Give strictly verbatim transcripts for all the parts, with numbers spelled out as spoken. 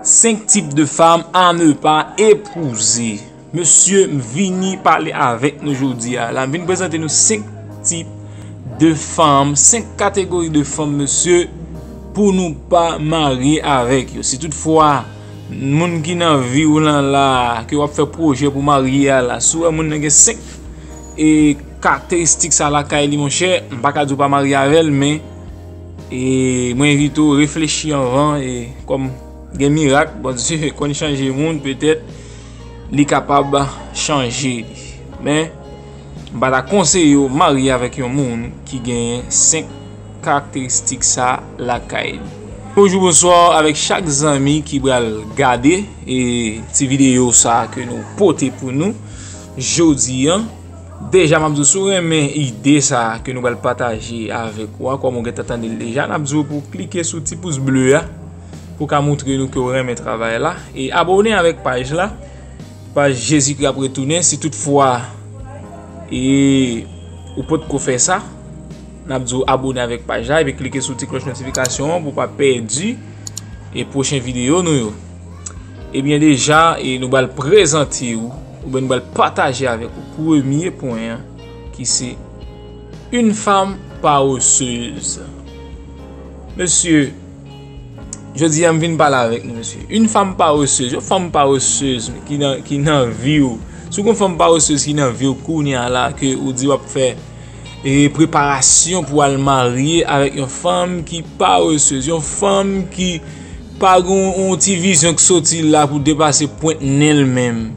Cinq types de femmes à ne pas épouser. Mesye, m vini pale avèk nou jodi a la. M vin prezante nou senk tip de fanm, senk kategori de fanm, mesye, pou nou pa marye avèk yo. Si toutfwa, moun ki nan vi w lan la, ke w ap fè pwojè pou marye a la, si w wè moun nan gen senk e karakteristik sa lakay li, monchè, m pa ka di w pa marye avè l, men e mwen envite w reflechi anvan, e kòm gen mirak, Bondye konn chanje moun, petèt li kapab chanje li. Men, m pa ta konseye w marye avèk yon moun ki genyen senk karakteristik sa lakay li. Bonjou, bonswa avèk chak zanmi ki pral gade e ti videyo sa ke nou pote pou nou jodi an. Deja, m ap di w, si w renmen ide sa ke nou pral pataje avèk ou a, kòm ou gentan tande l deja, n ap di w pou w klike sou ti pous ble a, pou w ka montre nou ke w renmen travay la. E abòne avèk paj la, paj Jezikri ap retounen, si toutfwa e ou potko fè sa, n ap di w abòne avèk paj la, epi klike sou ti klòch notifikasyon an pou w pa pèdi e pwochen videyo nou yo. Ebyen deja, e nou pral prezante w, oubyen nou pral pataje avèk ou premye pwen an, ki se une femme paresseuse. Mesye, jodi a m vin pale avèk nou, mesye. Une femme paresseuse, yon fanm paresseuse ki nan, ki nan vi w. Si w gen yon fanm paresseuse ki nan vi w kounye a la, ke ou di w ap fè e preparasyon pou al marye avèk yon fanm ki paresseuse, yon fanm ki pa gen yon ti vizyon k soti la pou depase pwent nen l menm.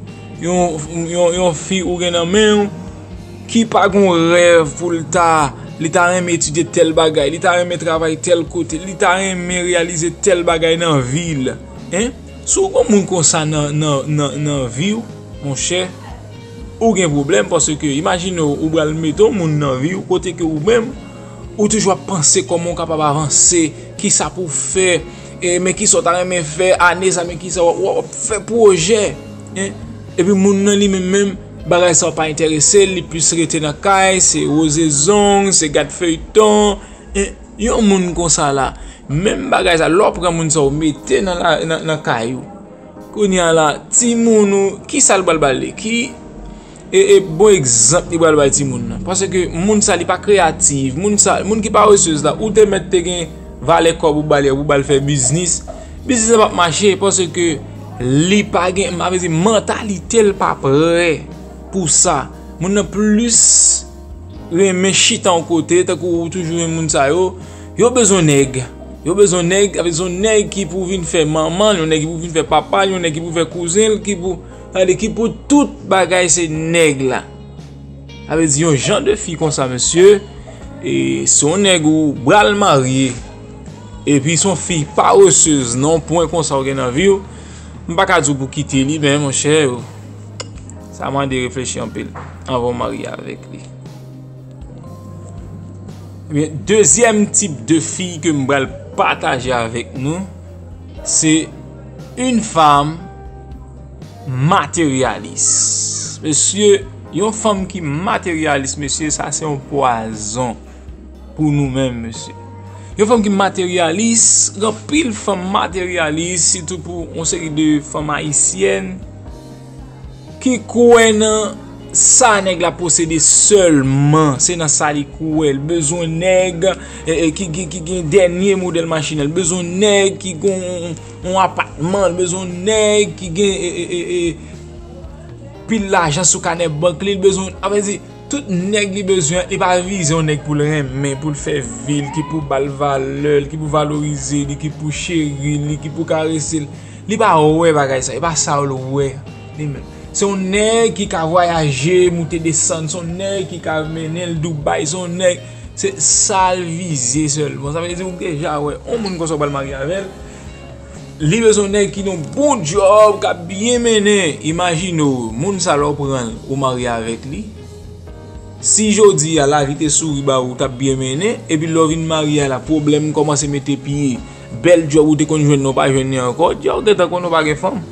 Yon, yon, yon fi ou gen nan men w ki pa gen yon rèv pou l ta, li ta renmen etidye tèl bagay, li ta renmen travay tèl kote, li ta renmen reyalize tèl bagay nan vi l. Hein? Si w gen yon moun konsa nan, nan, nan, nan vi w, monchè, ou gen pwoblèm, paske imajine w, ou pral mete yon moun nan vi w, kote ke ou menm, ou toujou ap panse kòman w kapab avanse, kisa pou w fè, e, men kisa w ta renmen fè, ane sa, men kisa w, w, w ap fè pwojè, en. Epi moun nan li menm, menm, bagay sa yo pa enterese l, li plis rete nan kay, se woze zong, se gad feyton, en. Yon moun konsa la, menm bagay sa, lè w pran moun sa w mete nan la, nan, nan kay ou, kounye a la, timoun ou, kisa l pral ba li? Ki, e, e, bon egzanp li pral bay timoun nan? Paske moun sa, li pa kreyatif. Moun sa, moun ki paresez la, ou te mèt te gen valè kòb ou ba li, ou ba l fè biznis. Biznis la p ap mache, paske li pa gen, m vle di, mantalite l pa prè pou sa. Moun nan plis renmen chita yon kote, tankou ou toujou wè moun sa yo, yo bezwen nèg. Yo bezwen nèg, avèk yon nèg ki pou vin fè manman l, yon nèg ki pou vin fè papa l, yon nèg ki pou fè kouzen l, ki pou, gade, ki pou tout bagay se nèg la. Sa vle di yon jan de fi konsa, mesye, e se yon nèg ou pral marye, epi se yon fi paresez nan yon pwen konsa ou gen nan vi w, m pa ka di w pou kite li, men monchè, sa mande reflechi anpil anvan w marye avèk li. Ebyen, dezyèm tip de fi ke m pral pataje avèk nou, se une femme matérialiste. Mesye, yon fanm ki materyalis, mesye, sa se yon pwazon pou nou menm, mesye. Yon fanm ki materyalis, gen anpil fanm materyalis, sitou pou yon seri de fanm ayisyèn ki kwè nan sa nèg la posede sèlman, se nan sa li kwè. L bezwen nèg, e, e, ki, ki, ki gen dènye modèl machin nan. L bezwen nèg ki gen yon, yon apatman. L bezwen nèg ki gen, e, e, e, e, pil lajan sou kanè bank li. L bezwen, sa vle di, tout nèg li bezwen, li pa vize yon nèg pou l renmen, pou l fè vi l, ki pou ba l valè l, ki pou valorize li, ki pou cheri li, ki pou karese l. Li pa wè bagay sa, e pa sa l wè li menm. Se yon nèg ki ka vwayaje, moute desann, se yon nèg ki ka mennen l Dubai, se yon nèg, se sa l vize sèlman. Sa vle di ou deja wè, yon moun konsa w pral marye avè l, li bezwen yon nèg ki nan bon djòb, k ap byen mennen. Imajine w, moun sa lè w pran l, ou marye avèk li. Si jodi a lavi te souri ba ou, w t ap byen mennen, epi lè w vin marye a la, pwoblèm kòmanse mete pye. Bèl djòb ou te konn jwenn nan, w pa jwenn li ankò, djòb gentan konnen w pa gen fanm.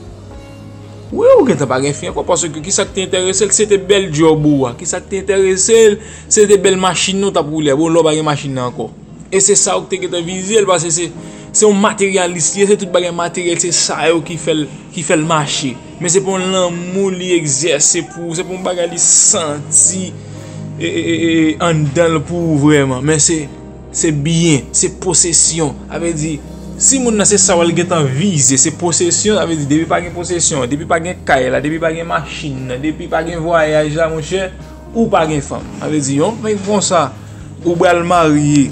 Wi, ou gentan pa gen fi ankò, paske kisa k te enterese l, se te bèl djòb ou a. Kisa k te enterese l, se te bèl machin nan w t ap woule a. Bon, lè w pa gen machin nan ankò. E se sa ou te gentan vize l, paske se, Se yon materyalis li ye, se tout bagay materyèl, se sa yo ki fè l, ki fè l mache. Men se pa yon lanmou li egzèse pou ou, se pa yon bagay li santi e, e, e, e, anndan l pou ou vrèman. Men se, se byen, se posesyon. Sa vle di, si moun nan se sa w al gentan vize, se posesyon, sa vle di, depi pa gen posesyon, depi pa gen kay la, depi pa gen machin nan, depi pa gen vwayaj la, monchè, ou pa gen fanm. Sa vle di, yon nèg konsa, ou pral marye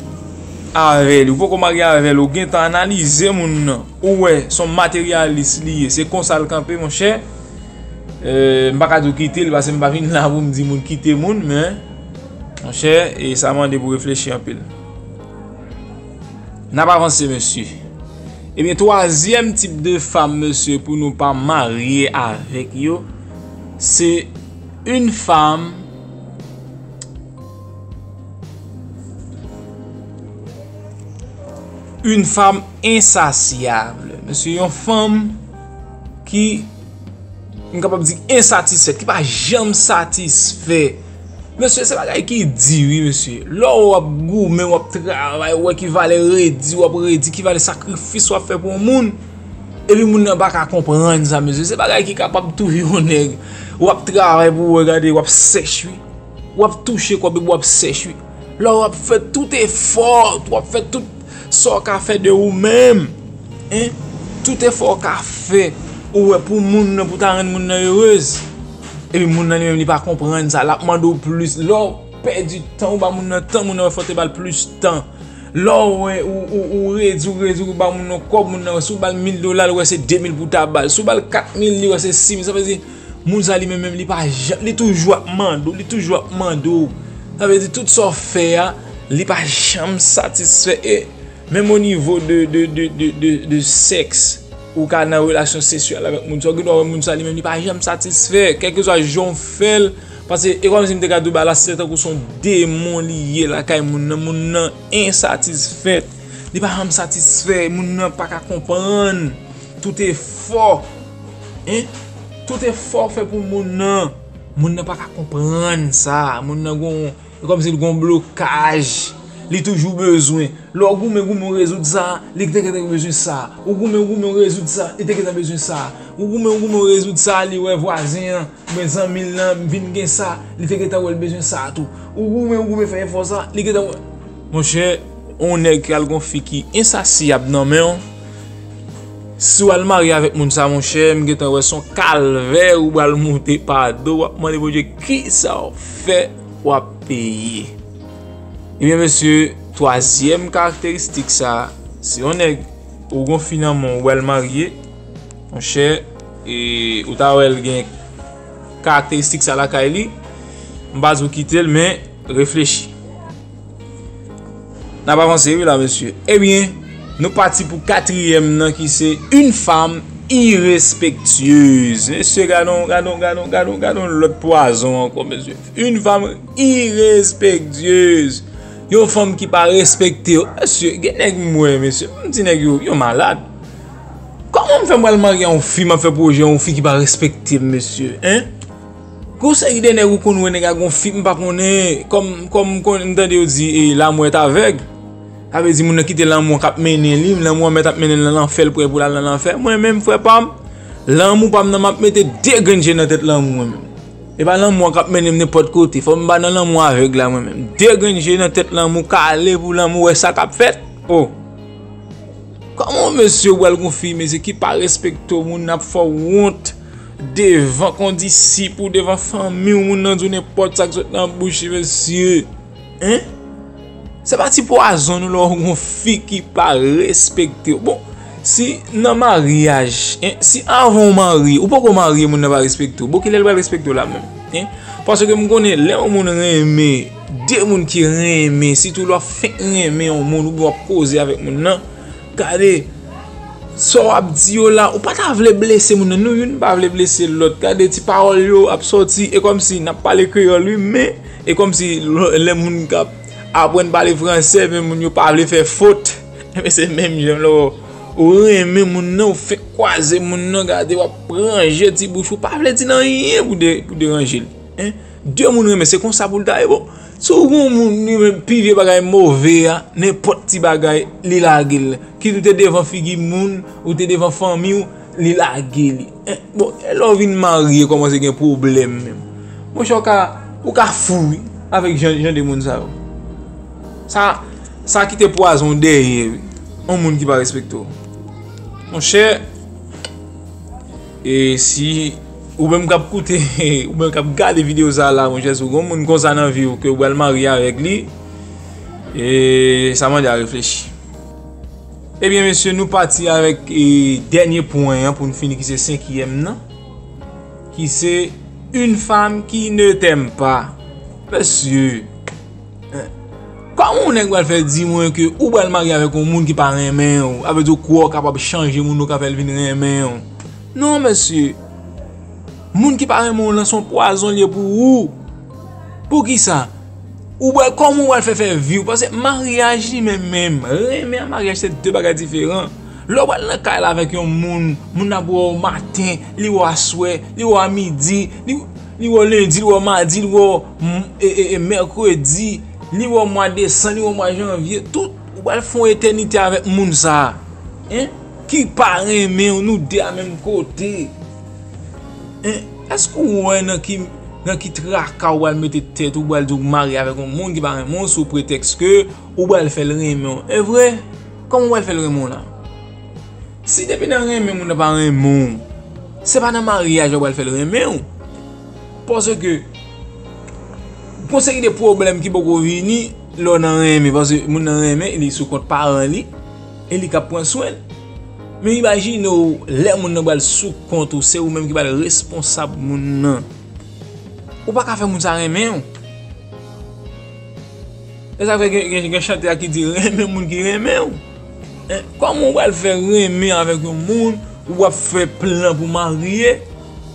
avè li, ou poko marye avè li, ou gentan analize moun nan, ou wè se yon materyalis li ye, se konsa l kanpe, monchè. Eh, m pa ka di w kite l, paske m pa vin la pou m di moun kite moun, men, monchè, e sa mande pou reflechi anpil. N ap avanse, mesye. Ebyen, twazyèm tip de fanm, mesye, pou nou pa marye avèk yo, se yon fanm, yon fanm ensasyab. Mesye, yon fanm ki, m kapab di, ensatisfèt, ki pa janm satisfè. Mesye, se bagay ki di, wi, mesye. Lè w ap goumen, w ap travay, w wè ki valè redi, w ap redi, ki valè sakrifis w ap fè pou yon moun, epi moun nan pa ka konprann sa, mesye. Se bagay ki kapab touye yon nèg. W ap travay pou w wè, gade, w ap sèch, wi. W ap touche kòb epi w ap sèch, wi. Lè w ap fè tout efò, w ap fè tout sa w ka fè de ou menm, en, tout efò w ka fè, ou wè, pou moun nan, pou ta rann moun nan erez. Epi moun nan li menm, li pa konprann sa, l ap mande w plis. Lè w pèdi tan, ou ba moun nan tan, moun nan wè fò w te ba l plis tan. Lè w wè, ou, ou, ou redi, ou redi, ou ba moun nan kòb, moun nan wè, si w ba l mil dola, li wè se de mil pou w ta ba l. Si w ba l kat mil, li wè se sis mil. Sa vle di, moun sa li menm, menm, li pa janm, li toujou ap mande w, li toujou ap mande w. Sa vle di, tout sa w fè a, li pa janm satisfè. E menm o nivo de, de, de, de, de, de sèks, ou ka nan relasyon seksyèl avèk moun sa, ou gen dwa wè moun sa li menm, li pa janm satisfè. Kèlkeswa jan w fè l, paske e kòmsi m te ka di w bagay la, se tankou se yon demon li ye lakay moun nan, moun nan ensatisfèt. Li pa janm satisfè, moun nan pa ka konprann. Tout efò, en, tout efò w fè pou moun nan, moun nan pa ka konprann sa. Moun nan gon, e kòmsi l gon blokaj. Li toujou bezwen. Lè w goumen, goumen, w rezoud sa, li te gentan bezwen sa. Ou goumen, ou goumen, w rezoud sa, li te gentan bezwen sa. Ou goumen, ou goumen, w rezoud sa, li wè vwazen an, oubyen zanmi l lan vin gen sa, li te gentan wè l bezwen sa tou. Ou goumen, ou goumen, fè efò sa, li gentan wè. Monchè, yon nèg ki al gon fi ki ensasyab nan men w, si w al marye avèk moun sa, monchè, m gentan wè se yon kalvè ou pral moute pa do, w ap mande Bondye kisa w fè, w ap peye. Ebyen, mesye, twazyèm karakteristik sa, si yon nèg ou gon fi nan men w, ou al marye, monchè, e ou ta wè l gen karakteristik sa lakay li, m pa di w kite l, men reflechi. N ap avanse, wi, la, mesye. Ebyen, nou pati pou katriyèm nan, ki se une femme irrespectueuse. Mesye, gade yon, gade yon, gade yon, gade yon, gade yon lòt pwazon ankò, mesye. Une femme irrespectueuse. Yon fanm ki pa respekte w. Mesye, gen nèg m wè, mesye. M di nèg yo, yo malad. Kòman m fè m pral marye a yon fi, m ap fè pwojè yon fi ki pa respekte m, mesye, en? Gon seri de nèg ou konn wè nèg a gon fi, m pa konnen, kòm, kòm m konn, m tande yo di, e, l'amour est aveugle. Sa vle di moun nan kite lanmou an k ap mennen li, lanmou an mèt ap mennen l nan lanfè, l prè pou l al nan lanfè. Mwen menm, frè pa m, lanmou pa m nan, m ap mete de grenn je nan tèt lanmou, mwen menm. E pa lanmou an k ap mennen m nenpòt kote. Fò m pa nan lanmou avèg la, mwen menm. De grenn je nan tèt lanmou, kale pou lanmou wè sa k ap fèt. O. Kòman yon mesye ou pral gon fi, mesye, ki pa respekte w, moun nan ap fè w wont devan kondisip ou, devan fanmi w, moun nan di w nenpòt sa k sot nan bouch li, mesye. En? Se pa ti pwazon non lè w gon fi ki pa respekte w. Bon, si nan maryaj, en, si anvan w marye, ou poko marye, moun nan pa respekte w. Bon, kilè l pral respekte w la menm? En? Paske m konnen lè yon moun renmen, de moun ki renmen, sitou lè w ap fenk renmen yon moun oubyen w ap koze avèk moun nan, gade, sa w ap di yo la, ou pa ta vle blese moun nan. Nou youn pa vle blese lòt. Gade ti pawòl yo ap sòti, e kòmsi n ap pale kreyòl, wi, men e kòmsi lò-, lè moun k ap aprann pale fransè, men moun yo pa vle fè fot. Men se menm jan lè w, ou renmen moun nan, ou fenk kwaze moun nan, gade, w ap ranje ti bouch, ou pa vle di nan anyen pou de-, pou deranje l. En? De moun renmen, se konsa pou l ta ye. Bon, Si w gen yon moun, li menm, pi vye bagay move a, nenpòt ti bagay, li lage l. Kit ou te devan figi moun, ou te devan fanmi w, li lage li. Eh, bon, e lè w vin marye, kòmanse gen pwoblèm menm. Monchè, w ka, ou ka fou, wi, avèk jan, jan de moun sa yo. Sa, sa kite pwazon dèyè, wi. Yon moun ki pa respekte w. Monchè, e si ou menm k ap koute, ou menm k ap gade videyo sa la, monchè, si w gen yon moun konsa nan vi w ke w pral marye avèk li, e sa mande a reflechi. Ebyen, mesye, nou pati avèk, e, dènye pwen an pou n fini, ki se senkyèm nan, ki se une femme qui ne t'aime pas. Mesye, eh, kòman yon nèg pral fè di mwen ke ou pral marye avèk yon moun ki pa renmen w? Sa vle di w kwè w kapab chanje moun ou ka fè l vin renmen w? Non, mesye. Moun ki pa renmen w lan, se yon pwazon l ye pou ou. Poukisa? Ou pral, kòman ou pral fè fè vi w? Paske maryaj li menm menm, renmen ak maryaj se de bagay diferan. Lè w pral nan kay la avèk yon moun, moun nan ap wè w maten, li wè w aswè, li wè w a midi, li, li wè w lendi, li wè w madi, li wè w m-, e, e, e, mèkredi, li wè w mwa desanm, li wè w mwa janvye, tout, ou pral fè yon etènite avèk moun sa a. Hein? Ki pa renmen w, nou de a menm kote. Hein? Èske ou wè nan ki, nan ki traka ou pral mete tèt ou, ou pral di w marye avèk yon moun ki pa renmen w sou pretèks ke ou pral fè l renmen w? E vre? Kòman ou pral fè l renmen w la? Si depi nan renmen moun nan pa renmen w, se pa nan maryaj ou pral fè l renmen w. Paske gon seri de pwoblèm ki poko vini lè w nan renmen, paske moun nan renmen, li sou kont paran li, e li k ap pran swen l. Men imajine w, lè moun nan pral sou kont ou, se ou menm ki pral responsab moun nan. Ou pa ka fè moun sa renmen w. E sa fè gen, gen, gen chante a ki di, renmen moun ki renmen w. Eh, kòman w pral fè renmen avèk yon moun, ou ap fè plan pou marye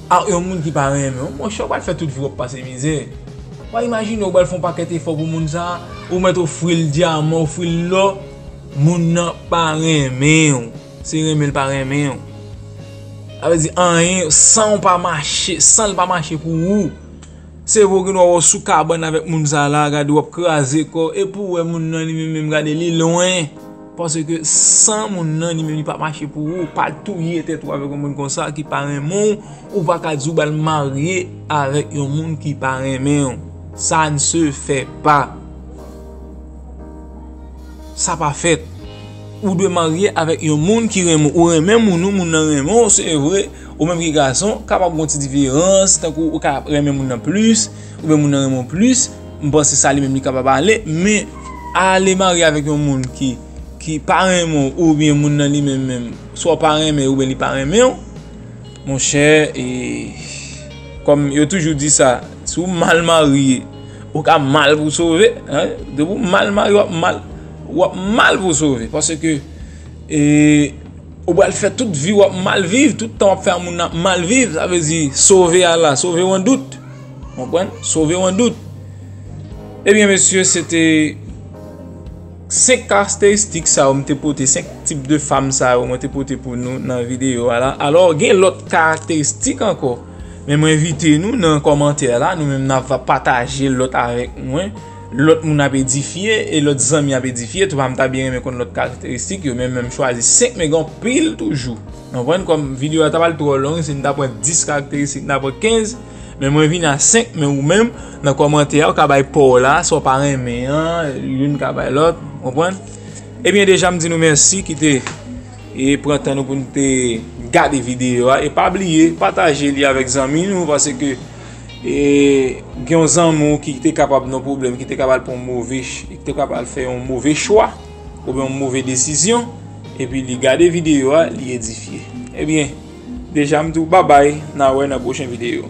ak yon moun ki pa renmen w? Monchè, w pral fè tout vi w ap pase mizè. W a imajine w pral fè yon pakèt efò pou moun sa a, ou mèt ofri l dyaman, ofri l lò, moun nan pa renmen w. Se renmen l pa renmen w. Sa vle di anyen, san w pa mache, san l pa mache pou ou. Se vre w gen dwa wè w sou kabann avèk moun sa la, gade w ap kraze kò, epi w wè moun nan li menm menm gade li lwen. Paske san moun nan li menm li pa mache pou ou, pa touye tèt ou avèk yon moun konsa ki pa renmen w, ou pa ka di w pral marye avèk yon moun ki pa renmen w. Ça ne se fait pas. Sa pa fèt. Ou dwe marye avèk yon moun ki renmen w. Ou renmen moun ou, moun nan renmen w, se vre. Ou menm ki gason, kapab gon ti diferans, tankou ou ka renmen moun nan plis, oubyen moun nan renmen w plis. M panse sa li menm li kapab ale, men ale marye avèk yon moun ki, ki pa renmen w, oubyen moun nan li menm menm, swa w pa renmen oubyen li pa renmen w, monchè, e, kòm yo toujou di sa, si w mal marye, ou ka mal pou sove, hein? Depi w mal marye, w ap mal, w ap mal pou sove. Paske, e, ou pral fè tout vi w ap mal viv, tout tan w ap fè a moun nan ap mal viv, sa vle di sove a la, sove w an dout. Konprann? Sove w an dout. Ebyen, mesye, se te senk karakteristik sa yo m te pote, senk tip de fanm sa yo mwen te pote pou nou nan videyo a la. Alò, gen lòt karakteristik ankò. Men mwen envite nou nan kòmantè la, nou menm n ap pataje lòt avèk mwen. Lòt moun ap edifye e lòt zanmi ap edifye tou. Pa m ta byen renmen konn lòt karakteristik yo, men menm chwazi senk, men gen anpil toujou. Konprann? Kòm videyo a ta pral twò long, si n ta pran dis karakteristik, n ta pran kenz, men mwen vin a senk, men ou menm, nan kòmantè a, ou ka bay pa w la, sa w pa renmen an, youn ka bay lòt, konprann? Ebyen, deja m di nou mèsi ki te, e, pran tan nou pou n te gade videyo a, e pa bliye, pataje li avèk zanmi nou, paske, e, gen yon zanmi w ki te kapab nan pwoblèm, ki te kapab pran yon move ch-, ki te kapab fè yon move chwa, oubyen yon move desizyon, epi li gade videyo a, li edifye. Ebyen, deja m di w babay, n a wè nan pwochen videyo.